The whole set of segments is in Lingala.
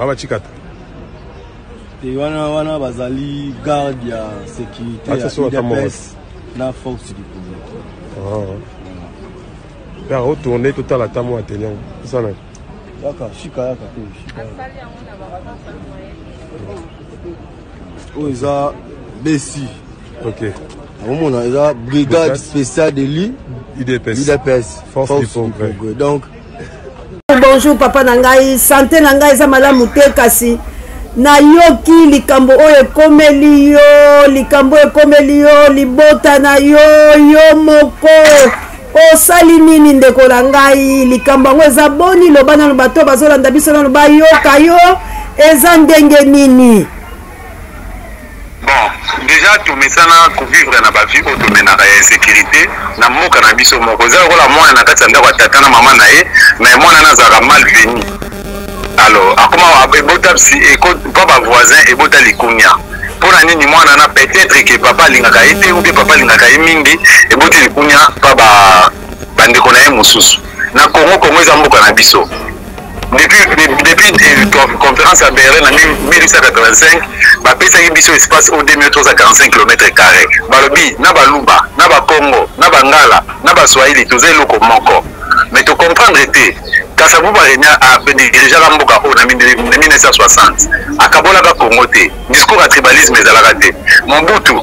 Baba Chikata. Te wana wana bazali garde ya sécurité ya UDPS na force du progrès. Ah. Père, retourner tout à la tamo à Tenyan. Ça là. Yaka, shika yaka te, shika. Oyo eza Bessi. OK. Omona eza brigade spéciale de l'I UDPS. UDPS. Force, Force du progrès. Donc bonjour papa na ngai sante na ngai eza malamu te kasi nayoki likambo oyo ekomeli yo likambo oyo ekomeli yo libota na yo yo moko osali nini ndeko na ngai likambo yango eza boni loba nano bato bazolanda biso nano bayoka yo eza ndenge nini Bon, dejà tomesana kovivre na ba vie oyo tomenaka ya insécurité na mboka na biso moko. Eza lokola mwana na kati ya ndako ya tata na mama na ye, mais mwana na azalaka mal venu. Alors, akoma ebota mpo ba voisin ebota likunia. Mpo na nini mwana na peut-être que papa alingaka ye te ou bien papa alingaka ye mingi, eboti likunia mpa ba bandeko na ye mosusu. Na Congo, Congo eza mboka na biso. Depuis, depuis eh, conférence ya Berlin na 1885 bapesaki biso espace oyo 2345 km carré balobi na baluba na bakongo na bangala na baswahili toza eloko moko mais tocomprendre te kasavubu adirigeaka mboka oyo na 1960 akabolaka congo te discours ya tribalisme ezalaka te mobutu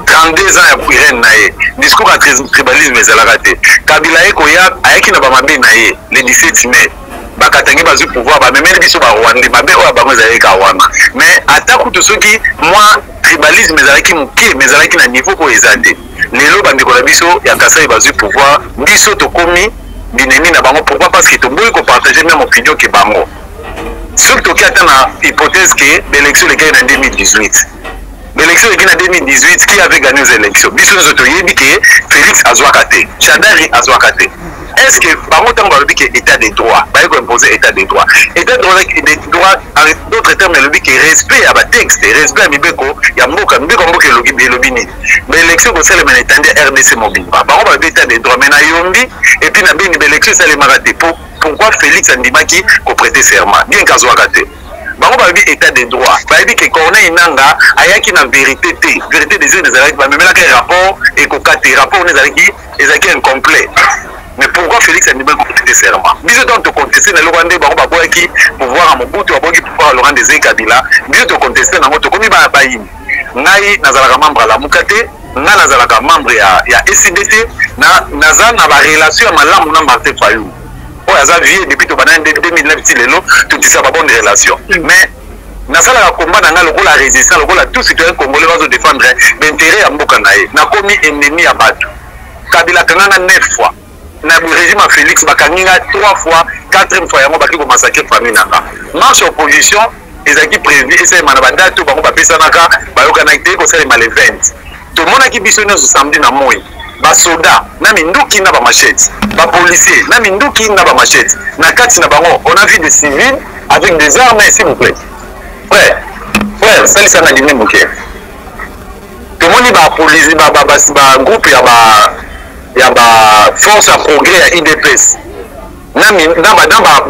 32 ans ya règne na ye discours ya tribalisme ezalaka te kabila ye koya ayaki na bamabe na ye le 17 mai bakatangi bazwi pouvoir bamemeli biso barwandais mabe oyo ya bango ezalaki kaka wana mais ata kutu soki mwa tribalisme ezalaki moke mais ezalaki na niveau oyo eza te lelo bandeko na biso ya kasai bazwi pouvoir biso tokomi binemi na bango pourquoi parce que toboyi kopartage même opinion ke bango soki toki ata na hypothèse ke baélection elekaki na 2018 L'élection eleki na 2018, qui avait gagné aux élections? Biso nyonso toyebi ke Félix azwaka te, Shadary azwaka te. Est-ce que bango ntango balobi ke état de droit, baye koimpose état de droit? État de droit, de droit en d'autres termes elobi ke respect ya batexte, respect ya mibeko ya mboka, mibeko ya mboka elobi elobi nini? Baélection ekosalema na etandi ya RDC mobimba. Bango balobi état de droit, mais na Yombi et puis na Beni baélection esalemaka te. Pourquoi Félix andimaki koprêter serment bien qu'azwaka te? Bango balobi etat de droit, bayebi ke Corneille Nanga ayaki na verite te, verite des urnes ezalaki, bamemelaka ye rapport ekoka te, rapport wana ezalaki ezalaki incomplet. Mais pourquoi Félix andimaki koprêter serment? Biso ntango toconteste na eloko wana nde bango baboyaki pouvoir ya Mobutu, baboyaki pouvoir ya Laurent Désiré Kabila, biso toconteste nango tokomi bayini. Ngai nazalaka membre ya Lamuka te, ngai nazalaka membre ya ECD te, na naza na ba relation ya malamu na Martin Fayulu. Oyo aza vieux depuis tobandaki nde 2009 ti lelo totisa ba bonne relation mais nasalaka combat na ngai lokola résistant lokola tout citoyen congolais bazo défendre baintérêt ya mboka na ye nakomi ennemi ya bato kabila akanga nga 9 fois na régime ya félix bakangi nga 3 fois 4 fois yango baki komassacre famille na nga marche opposition ezalaki prévu esalema na badate oyo bango bapesanaka bayokanaki te ekosalema le 20 tomonaki biso nyonso samedi na moi basoda na minduki na bamachete bapolicier na minduki na bamachete na kati na bango on a vu des civils avec des armes s'il vous plaît frère frère salisa na dimi moke tomoni bapolisi bagroupe ya ba force ya progrès ya UDPS na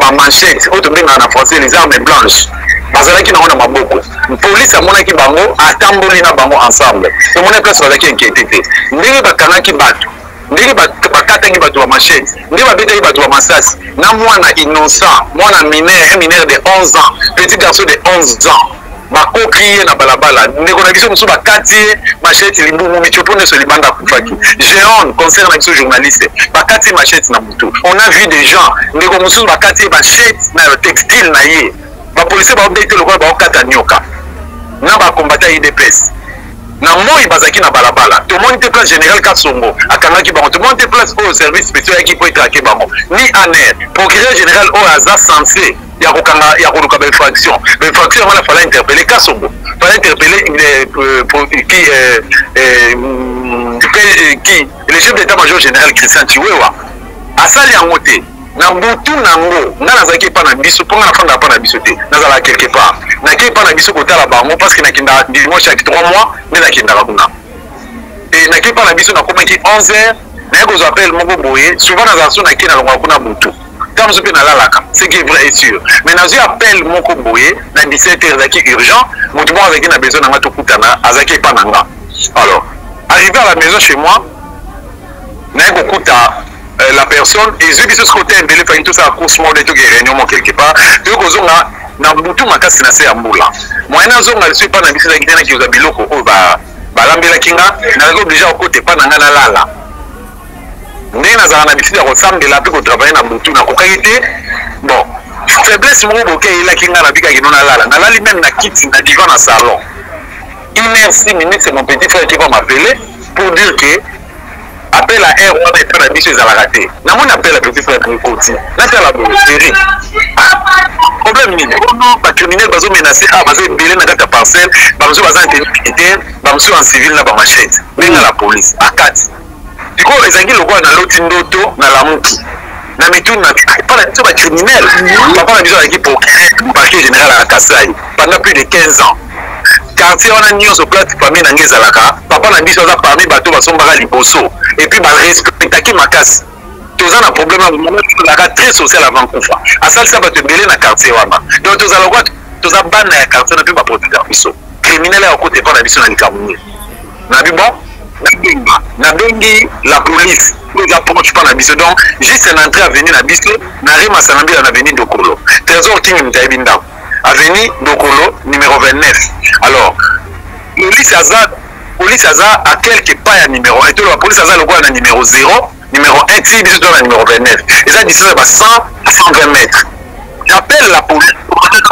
bamanchete oyo tobengaka na français les armes blanches bazalaki nango na maboko polise amonaki bango atamboli na bango ensemble tomoni place bazalaki inquiété te ndenge bakangaki bato ndenge bakataki bato ba machete ndenge babetaki bato ba masasi na mwana innocent mwana mineur un mineur de 11 ans petit garçon de 11 ans bakoki ye na balabala ndeko na biso mosusu bakati ye machete libumu mitiopo nyonso libanda akufaki géon concert na biso journaliste bakati ye machete na motu on a vu des gens ndeko mosusu bakati ye machete na textile na ye bapolisier baobeti lokola baokata nyoka na bakombata UDPS na moi bazalaki na balabala tomoni te place général kasongo akangaki bango tomoni te place oyo service spécial ayaki mpo etraquer bango ni ANR procureur général oyo aza censé ya kokanga ya koluka bainfraction bainfraction yango wana fallait interpeller kasongo fallait interpeller qui qui le chef d'état-major général Christian Tshiwewa asali yango te na butu nango nga nazalaki epa na biso mpo nga nafandaka epa na biso te nazalaka quelque part nakei epa na biso kotala bango parce que nakendaka dimanche chaque 3 mois nde nakendaka kuna e nakei epa na biso nakomaki 11 heures naye kozwa appel moko boye souvent nazala so nakei nalongwaka kuna butu. Ntango mosusu mpe nalalaka, ce qui est vrai et sûr. Mais nazwi appel moko boye na 17 heures, ezalaki urgent. Moto moko azalaki na besoin na nga, tokutana, azalaki epa na nga. Alors, arrivé à la maison chez moi, naye kokuta la personne ezwi biso sikoyo te ebele, faki tosala course moko nde toke réunion moko quelque part, toyei kozonga na butu makasi na se ya mbula. Moyen nazonga lisusu epa na biso ezalaki te, naki kozwa biloko oyo balambelaki nga, nazalaki obligé kokota epa na nga nalala. Ndenge nazalaka na habitude ya kosambela mpe kotravaille na butu, nakokaki te. Bon, faiblesse moko boke eyelaki nga, nabikaki no nalala. Nalali même na kiti na divan na salon 1h06, c'est mon petit frère qui va m'appeler pour dire que appel à heure wana epai na biso ezalaka te. Namoni appel ya petit frère na ekoti, natala boye, série, problème nini? Oh non, bacriminel bazomenace, ah, baza ebele na kati ya parcelle, bamosusu baza en tenue militaire, bamosusu en civil na bamachete, benga la police. Akati sikoyo ezalaki lokola naloti ndoto, nalamuki na mituni na epa na biso bacriminel. Papa na biso azalaki procureur parquet général ya Kasai pendant plus de 15 ans. Quartier wana nyonso, place famille na ngai ezalaka, papa na biso aza parmi bato basombaka liboso et puis barespectaki makasi. Toza na problème ya mama, tozalaka très social. Avant kufa, asalisa bato ebele na quartier wana. Donc tozala lokola toza bana ya quartier wana mpe baprotecteur biso. Criminel ya kokota epa na biso na likambo nini? Nabi bon, nabenga, nabengi la police oyo eza proche mpa na biso, donc juste na entrée avenue na biso, na rue Masanga Mbila, na avenue Dokolo. Trésor Kingi moto ayebi ndako, avenue Dokolo numéro 29. Alors police aza à quelque pas ya numéro 1. Toloba police aza lokola na numéro 0, numéro 1 ti biso toza na numéro 29, eza distance ya ba 100 à 120 mètres. J'appelle la police,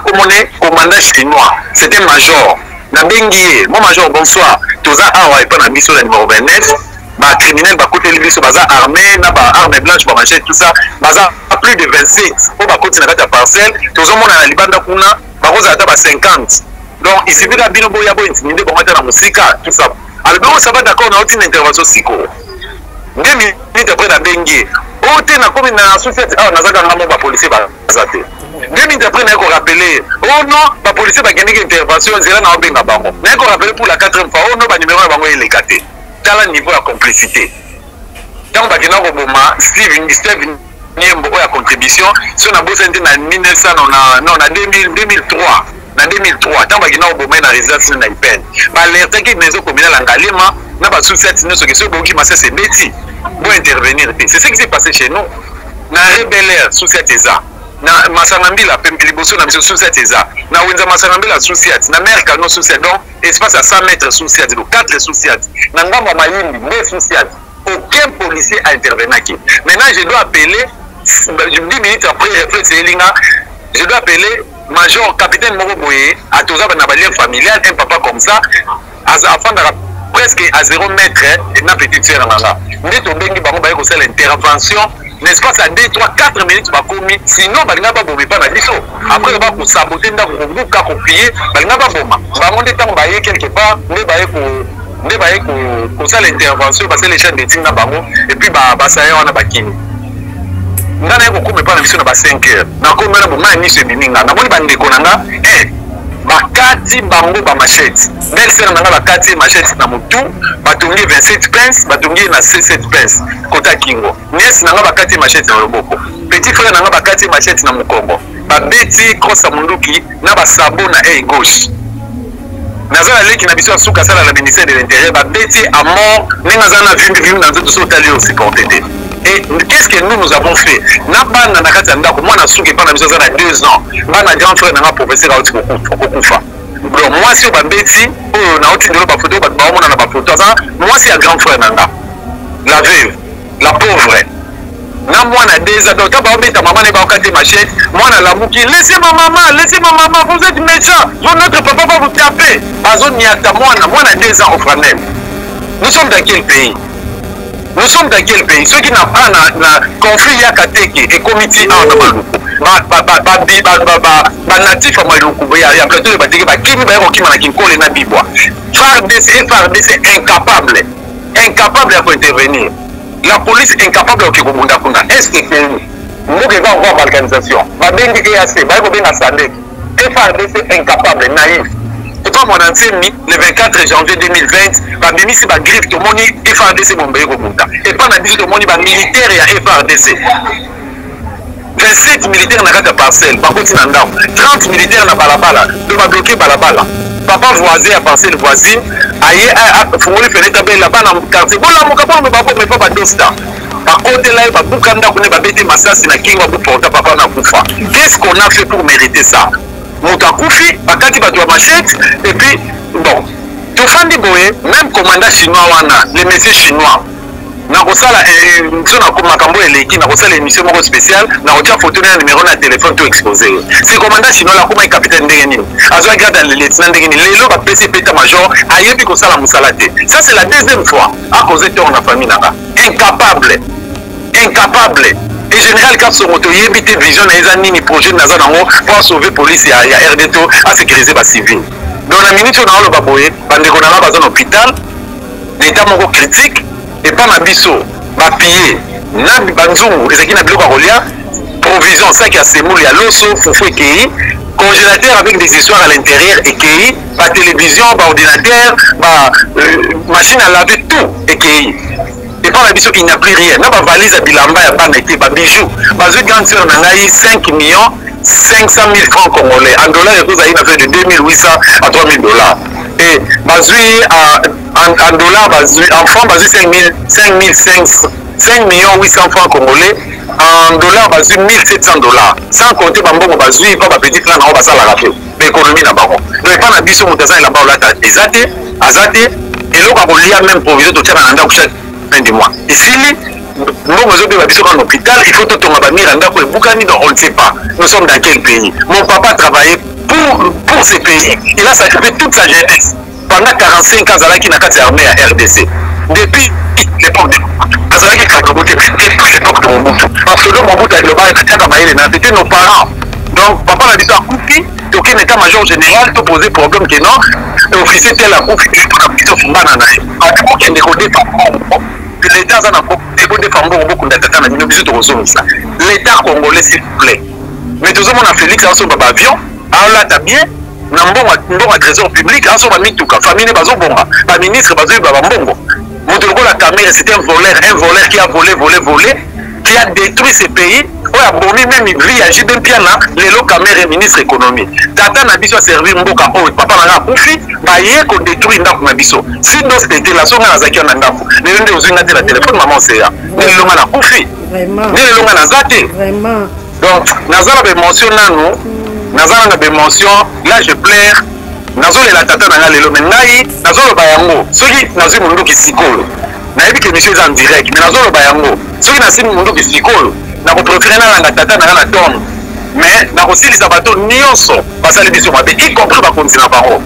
komone commandant chinois, c'était major. Nabengi ye: "Mon major, bonsoir, toza awa epa na biso na numéro 29, bacriminel bakoteli biso, baza armé na baarme blanche, bamachete, tout ça, baza plus de 27 oyo bakoti na kati ya parcelle. Tozomona na libanda kuna bakozala ata ba 50, donc il suffit ka bino boya bointimide bango ata na mosika, tout ça." Alobi: "Oh, ça va, d'accord, nauti na intervention sikoyo." 2 minutes après, nabengi ye: "Oyo te, nakomi na sous-ciat awa, nazaka nga mo, bapolisier baza te." 2 minutes après, naye korappeler: "Oh non, bapolisier bakendeki intervention, nzela na obenga bango." Naye korappeler pour la quatrième fois: "Oh non, banimero na bango eleka te." Tala niveau ya complicité. Ntango bakenda koboma Steve Niembo oyo ya contribution, so nabosani te, na 1900, non, na 2000, 2003, na 2003, ntango bakenda koboma ye na résidence na IPN, baalertaki maison communale ya Ngaliema na basous-ciat nyonso ke soki boyoki masese ebeti, bo intervenir te. C'est ce qui s'est passé chez nous na Rebelaire. Sous-ciat eza na Masanga Mbila, pembe liboso na biso sous-ciat eza na wenza Masanga Mbila, sous-ciat na Mare Kano, sous-ciat, donc espace à 100 mètres sous-ciat, donc 4 sous-ciat na ngambo ya Mayimbi, nde sous-ciat. Aucun policier a intervenaki. Maintenant, je dois appeler 10 minutes après, réflexe elinga, je dois appeler major capitaine moko boye, atoza na balien familial, un papa comme ça afandaka presque à 0 mètre na petite sœur na nga. Nde tobengi bango, baye kosala intervention, n'est-ce pas, à 2, 3, 4 minutes bakomi. Sinon balinga baboma epa na biso, après bakosabote ndako, kobuka, kopiller, balinga baboma bango. Nde ntango baye quelque part, nde baye kosala intervention, basala échange de tir na bango et puis basaya wana bakimi. Nga naye kokoma epa na biso na ba 5 heures. Nakomi wana, bomaya miso ebimi nga, namoni bandeko na nga bakati bango bamachete. Belle sœur na nga, bakati ye machete na motu, batongi ye 27 pince, batongi ye na 7 pince kota kingo. Nièce na nga, bakati ye machete na loboko. Petit frère na nga, bakati ye machete na mokongo, babeti crosse ya munduki na basabo na œil gauche. Naza na leki na biso ya suka, asala na ministère de l'Intérieur, babeti à mort. Ndenge aza na vimbi vimbi na nzoto, so otali oyo, supporte te. Et qu'est-ce que nous, nous avons fait na bana na kati ya ndako? Mwana suki epa na biso aza na 2 ans. Bana grand frère na nga professeur auti kokufa. Donc mwasi oyo babeti, oyo nauti ndelo bafoto, bato baomona na bafoto, aza mwasi ya grand frère na nga, la veuve, la pauvre, na mwana 2 ans. Donc ntango baobeta mama na ye, baokati machette, mwana alamuki: "Laissez ma maman, laissez ma maman, vous êtes méchant, notre papa va vous taper." Bazoniata mwana, mwana 2 ans. Ofranel, nous sommes dans quel pays? Nous sommes dans quel pays? Soki na conflit yaka teke ekomi ti awa na Maluku, banatif ya Maluku, ya plateau oyo bateke, bakimi, baye kokima na Kinkole na Bibwa. FARDC, FARDC incapable, incapable ya kointervenir. La police incapable ya koke kobunda kuna. Est ce que pays, mboka eza encore balkanisation? Babengi EAC, baye kobenga SADC, FARDC incapable, naïf. Epa Mwana Nsemi, le 24 janvier 2020, babimisi bagriffe, tomoni FARDC bombeye kobunda. Epa na biso, tomoni bamilitaire ya FARDC 27. 27 militaire na kati ya parcelle bakoti na ndako, 30 militaire na balabala, to babloke balabala. Papa voisin ya parcelle voisine aye, afungoli fenêtre, abela bana quartier: "Bolamuka, boloba bome pa badosta." Bakotela ye, babuka ndako ne, babeti masasi na kingo, abuporta papa na kufa. Qu'est-ce qu'on a fait pour mériter ça? Moto akufi, bakati bato ya machette. Et puis bon, tofandi boye, même commandant chinois wana, le monsieur chinois, nakosala so na makambo eleki, nakosala émission moko spéciale, nakotia photo na numéro na téléphone to expose ye. Si commandant chinois akomaki capitaine ndenge nini? Azwaki grade ya lieutenant ndenge nini? Lelo bapesi état major, ayebi kosala mosala te. Ça, c'est la deuxième fois acause tort na famille nanga. Incapable, incapable. Et général Kasongo, toyebi te vision na eza nini, projet naza nango mpo asauve police ya RD to asécuriser bacivile. Donc na minute oyo naoloba boye, bandeko na nga baza na hôpital na état moko critique. Epa na biso bapille na banzungu ezalaki na biloko ya kolia, provision, sac ya semoule, ya loso, fufu ekei, congélateur avec des histoires à l'intérieur ekei, batélévision, baordinateur, ba machine à laver, tout ekei. Epa na biso il n'y a plus rien, na bavalise ya bilamba ya bana ete, babijou bazwi. Grande sœur na ngai, 5 millions 500 000 francs congolais, en dollars ekozali na fait de 2800 à 3000 dollars, et bazwi en dollars, bazwi en francs, bazwi 5 5 5 millions 800 francs congolais, en dollars bazwi 1700 dollars, sans compter bambongo bazwi mpa bapetit frère nango basalaka te baéconomie na bango. Donc epa na biso moto aza elamba olata eza te, aza te eloko ya kolia. Même provision totiaka na ndako chaque fin du mois esili. Mbongo ezobeba biso kaka na hôpital. Il faut totonga bamurs ya ndako ebukani. Donc on ne sait pas nous sommes dans quel pays. Mon papa a travaillé pour ce pays, il a sacrifié toute sa jeunesse pendant 45 ans. Azalaki na kati ya armée ya RDC depuis l'époque de, azalaki kadogo te, depuis l'époque de Mobutu, parce que Mobutu alobaka atiaka mayele na, c'était nos parents. Donc papa na biso akufi, tokende état major général, topose problème ke non, officier tel akufi, mpona biso bana na ye okende kodefa mbongo. L'état aza na kodefa mbongo, bokunda tata na bino, biso tokozongisa. L'état congolais, s'il vous plaît. Mais tozomona Félix azosomba baavion, aolata bien na mbongo, mbongo ya trésor public, azosomba mituka, famille bazobonga, baministre bazoyiba bambongo. Moto lokola Kamerhe, c'est un voleur, un voleur qui a volé, volé, volé, qui a détruit ce pays, oyo abomi même vie ya JB Mpiana. Lelo Kamerhe ministre économie. Tata na biso aservir mboka oyo. Papa na nga akufi, baye kodétruire ndako na biso. Si dos tete so nga nazalaki na ndako, lelo nde ozwi nga te na telefone, mama Oseya, nde lelo nga nakufi, nde lelo nga naza te. Donc naza na baémotion nanu, naza na baémotion là, je pleure, nazolela tata na nga lelo. Me ngai nazoloba yango, soki nazwi monduki sikoyo, nayebi ke émission eza en direct, mais nazoloba yango, soki nasimi monduki sikoyo, nakopréférer nalanga tata na nga na tombe, mais nakosilisa bato nyonso basali biso mabe, y compris bakonzi na bango.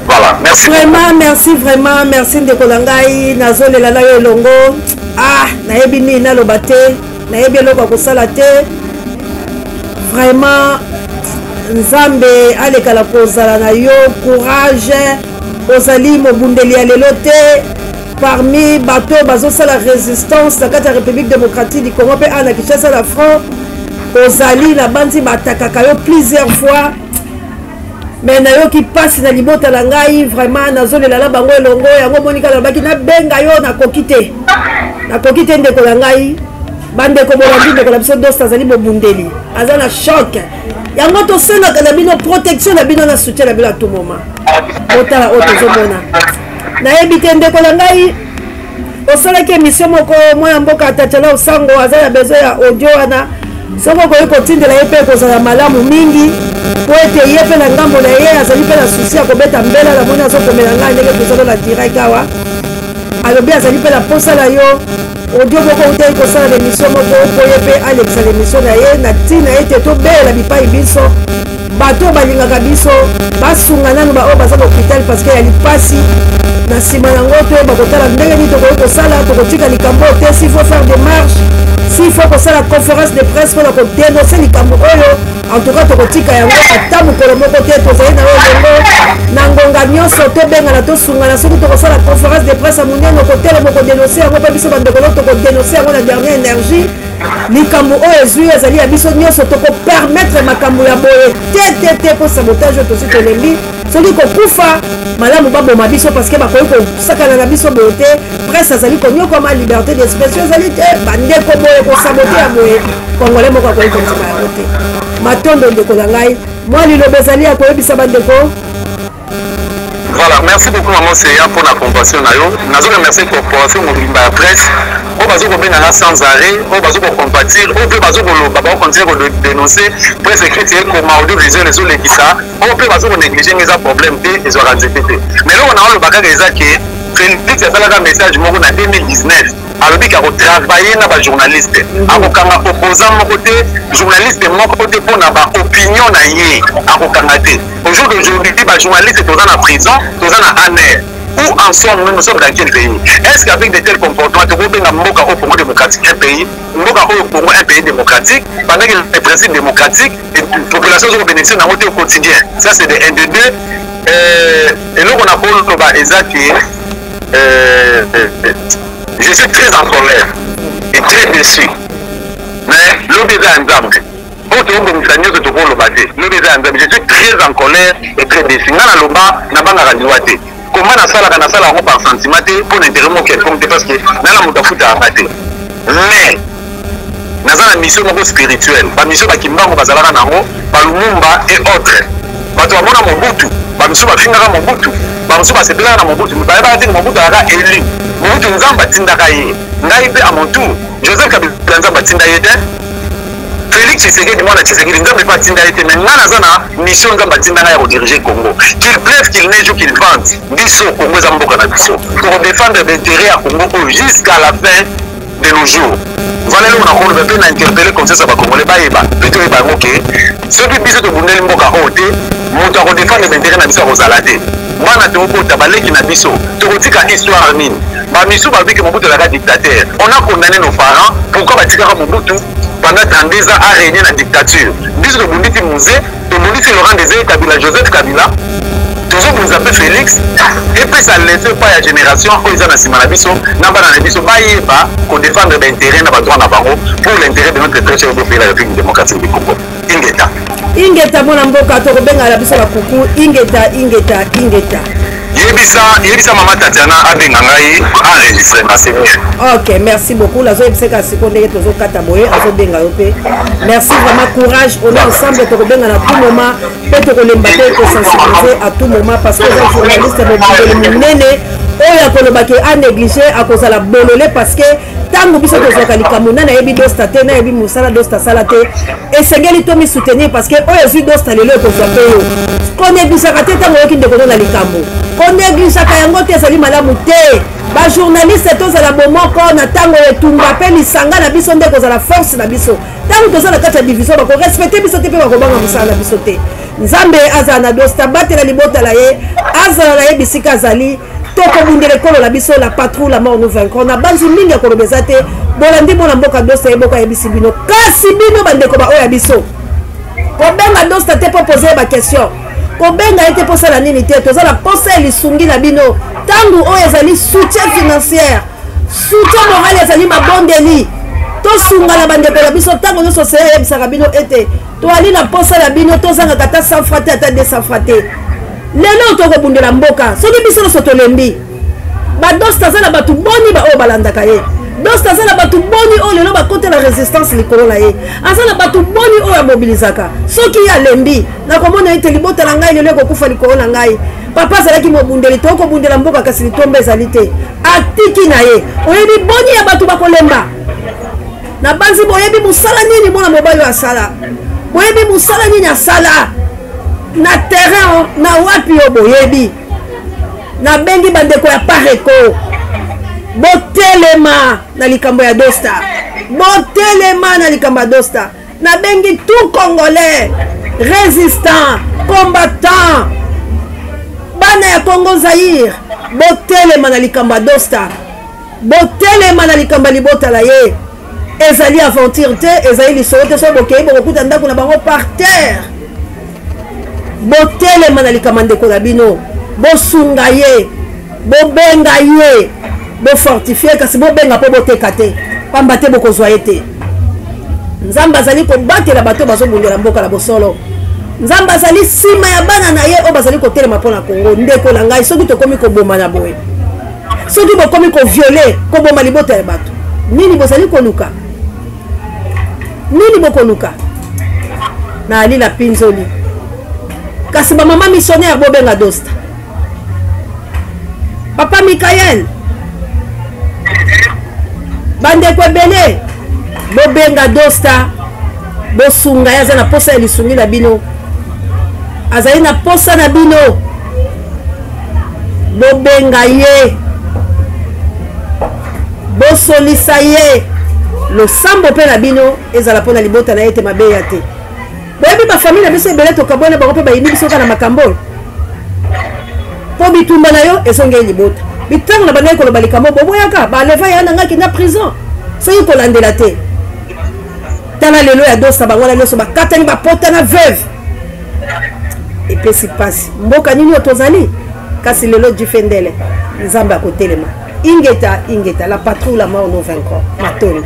Voilà, merci. Vraiment merci, vraiment merci, ndeko na ngai. Nazolela na yo elongo. Ah, nayebi nini naloba te, nayebi eloko ya kosala te. Vraiment, Nzambe alekala kozala na yo. Courage, ozali mobundeli ya lelo te parmi bato oyo bazosala résistance na kati ya République démocratique du Congo mpe a na Kinshasa na front. Ozali na bandi batakaka yo plusieurs fois, mais nayoki mpasi na libota na ngai. Vraiment nazolela na bango elongo. Yango monika nalobaki nabenga yo, nakoki te, nakoki te, ndeko na ngai. Bandeko bolandi, ndeko na biso Dosta azali mobundeli, aza na choc. Yango tosengaka na bino protection na bino na soutien na bino à tout moment. Otala oyo tozomona, nayebi te. Ndeko na ngai, osalaki émission moko, mwana mboka Tatiana Osango aza na besoin ya audio wana. Soki okoki kotindela ye mpe, ekozala malamu mingi, po ete ye mpe na ngambo na ye azali mpe na souci ya kobeta mbela. Namoni azokomela ngai ndenge tozali na direct awa, alobi azali mpe na posa na yo, audio moko outaki kosala na émission moko, mpo ye mpe alekisa na émission na ye, na ntina ete tobelela bipai biso bato oyo balingaka biso basunga nanu baoyo baza na hôpital, parce que ya lipasi na nsima yango toyeba kotala ndenge nini tokoki kosala. Tokotika likambo oyo te. S'il faut faire des marches, s'il faut kosala conférence de presse mpona kodénoncer likambo oyo, en tout cas tokotika yango ata mokolo moko te. Tozali na yo elongo na ngonga nyonso. Tobengana, tosungana. Soki tokosala conférence de presse ya monene, kotelema kodénoncer yango, mpe biso bandeko no tokodénoncer yango na dernière énergie. Likambo oyo ezwi ezali ya biso nyonso, tokopermettre makambo ya boye te te te, mpo sabotage oyo tosi tolembi. Soki kokufa malamu baboma biso, parce que bakoki kosakana na biso boye te. Presse azali konyokwama, liberté d'expression ezali te. Bandeko, boye kosabote ya boye, congolais moko akoki kondima yango te. Matondo ndeko na ngai, mwa liloba ezali ya koyebisa bandeko. Voilà, merci beaucoup maman Seya pour la compassion na yo. Nazo remercier corporation mobimba ya presse oyo bazo kobenga nga sans arrêt, oyo bazo kocompatir, oyo mpe bazo koloba, bakocontinue kodénoncer presse écrite ekoma audiovisuel ezolekisa, oyo mpe bazo konéglige nga, eza problème te, ezwaka nzete te. Mais eloko na oloba kaka eza ke Félix asalaka message moko na 2019, alobi ke akotravaille na bajournaliste, akokanga opposant moko te, journaliste moko te mpo na baopinion na ye, akokanga te. Au jour d'aujourd'hui, bajournaliste toza na prison, toza na ANR. Où en sommes-nous? Nous sommes dans quel pays? Est-ce qu'avec de tels comportements, tokobenga mboka au Congo démocratique un pays, mboka au Congo un pays démocratique, pendant que les principes démocratiques, population ezo bénéficier nango te au quotidien? Ça c'est de 1 de 2. Eloko na koloba eza ke je suis très en colère et très déçu, mais lobi eza ya Nzambe. Oyo tokobongisa nyonso, tokoloba te, lobi eza ya Nzambe. Je suis très en colère et très déçu. Nga naloba, nabangaka liwa te. Koma nasalaka, nasala yango par sentiment te, mpo na intérêt moko quelconque te, parce que nana moto afutaka nga te, mais naza na mission moko spirituelle. Bamission bakimbango bazalaka nango, balumumba et autres bato bamona Mobutu, bamisusu bafingaka Mobutu, bamosusu basepelaka na Mobutu, bayebaka te Mobutu azalaka élu. Mobutu, Nzambe atindaka ye. Ngai mpe à mon tour, Joseph Kabila, Nzambe atinda ye te. Félix Tshisekedi, mwana Tshisekedi, Nzambe mpe atinda ye te. Mais ngai naza na mission, Nzambe atinda ngai ya kodirige Congo. Qu'il pleuve, qu'il neige ou qu'il vente, biso Congo eza mboka na biso, tokodefendre baintérêt ya Congo oyo jusqu'à la fin de nos jours. Voilà eloko na koloba, mpe na interpelle conscience ya bacongolais, bayeba mpe toyeba yango ke soki biso tobundeli mboka oyo te, moto akodefendre baintérêt na biso akozala te. Bana tokota, baleki na biso, tokotika histoire nini? Bamisu balobi ke Mobutu azalaka dictateur. On a condamné nos parents, pourquoi batikaka Mobutu pendant 32 ans a régné na dictature? Biso tobundisi Mzee, tobundisi Laurent Désiré Kabila, Joseph Kabila, tozobundisa mpe Félix. Epesa leçon epai ya génération oyo eza na nsima na biso na bana na biso, bayeba kodefendre baintérêt na badroit na bango pour l'intérêt de notre très cher pays, la République démocratique du Congo. Ingeta. Ingeta, mwana mboka, tokobengana biso bakuku. Ingeta, ingeta, ingeta. Yebisa, yebisa mama Tatiana abenga ngai, enregistre na, c'est mieux. Ok, merci beaucoup. Nazoyebisaka sikoyo ndenge tozokata boye, azobenga yo mpe. Merci vraiment, courage, on est ensemble. Tokobenga na tout moment mpe tokolemba te kosensibiliser à tout moment, parce que eza journaliste mobundeli monene oyo akoloba ke anéglige, akozala bolole, parce que ntango biso tozwaka likambo, nani ayebi Dosta te, nayebi mosala Dosta asala te. Esengeli tomi soutenir, parce que oyo ezwi Dosta lelo ekozwa mpe yo. Konégligeaka te ntango oyoki ndeko no na likambo, konégligeaka yango te, ezali malamu te. Bajournaliste, tozala bomoko na ntango ya etumba, mpe lisanga na biso nde kozala force na biso. Ntango toza na kati ya division, bakorespecte biso te mpe bakobanga mosala na biso te. Nzambe azala na Dosta, batela libota na ye, azala na ye bisika azali. Tokobundela ekolo na biso, la patrouille, la mort nous vaincrons. Na banzi mingi ya koloba eza te. Bolandi mwana mboka Dosta, ye moko ayebisi bino. Kasi bino bandeko baoyo ya biso, kobenga Dosta te mpo pose ye baquestion, kobenga ye te mpo osala nini te. Toza na posa ya lisungi na bino ntango oyo ezali soutien financière, soutien moral, ezali mabondeli. Tosunga na bandeko na biso ntango nyonso. Seya ayebisaka bino ete toali na posa na bino, tozangaka ata 100 francs te, ata 200 francs te. Lelo tokobundela mboka soki biso nyonso tolembi. Badosta aza na bato boni baoyo balandaka ye? Dosta aza na bato boni oyo lelo bakotela résistance likolo na ye? Aza na bato boni oyo amobilizaka? Soki ye alembi, nakomona ete libota na ngai lelo ekokufa likolo na ngai. Papa azalaki mobundeli, tokobundela mboka, kasi litomba ezali te, atiki na ye. Oyebi boni ya bato bakolemba? Nabanzi boyebi mosala nini mwana mobali oyo asala, boyebi mosala nini asala na terrain na wapi oyo boyebi. Nabengi bandeko ya Pareko, botelema na likambo ya Dosta, botelema na likambo ya Dosta. Nabengi tout congolais résistant, combattant, bana ya Congo Zaire, botelema na likambo ya Dosta, botelema na likambo ya libota na ye. Ezali aventure te, ezali lisolo te. Soki bokei, bokokuta ndako na bango par terre. Botelema na likambo ya ndeko na bino, bosunga ye, bobenga ye, bofortifie, kasi bobenga mpo boteka te, pamba te bokozwa ye te. Nzambe azali kobatela bato bazobundela mboka na bosolo. Nzambe azali nsima ya bana na ye oyo bazali kotelema mpo na Kongo. Ndeko na ngai, soki tokomi koboma na boye, soki bokomi koviole, koboma libota ya bato, nini bozali koluka? Nini bokoluka? Na alila pinzoli. Kasi bamama missionnaire bobenga Dosta. Papa Mikael, bandeko ebele bobenga Dosta, bosunga ye, aza na posa ya lisungi na bino, azali na posa na bino, bobenga ye, bosolisa ye. Losambo mpe na bino ezala mpo na libota na ye ete mabe ya te. Boyebi bafamile na biso ebele tokabwana bango mpe bayini biso kaka na makambo oyo, mpo bitumba na yo ezongeli libota. Bitango na bandaki koloba likambo boboyaka, baleva ya na ngai kenda prison soki kolandela te. Tala lelo ya Dosta, bango wana nyonso bakatani, bapota na veuve. Epesi mpasi, mboka nini oyo tozali? Kasi lelo Jifendele, Nzambe akotelema. Ingeta, ingeta, la patrouille, la mort nous vaincrons. Matoni.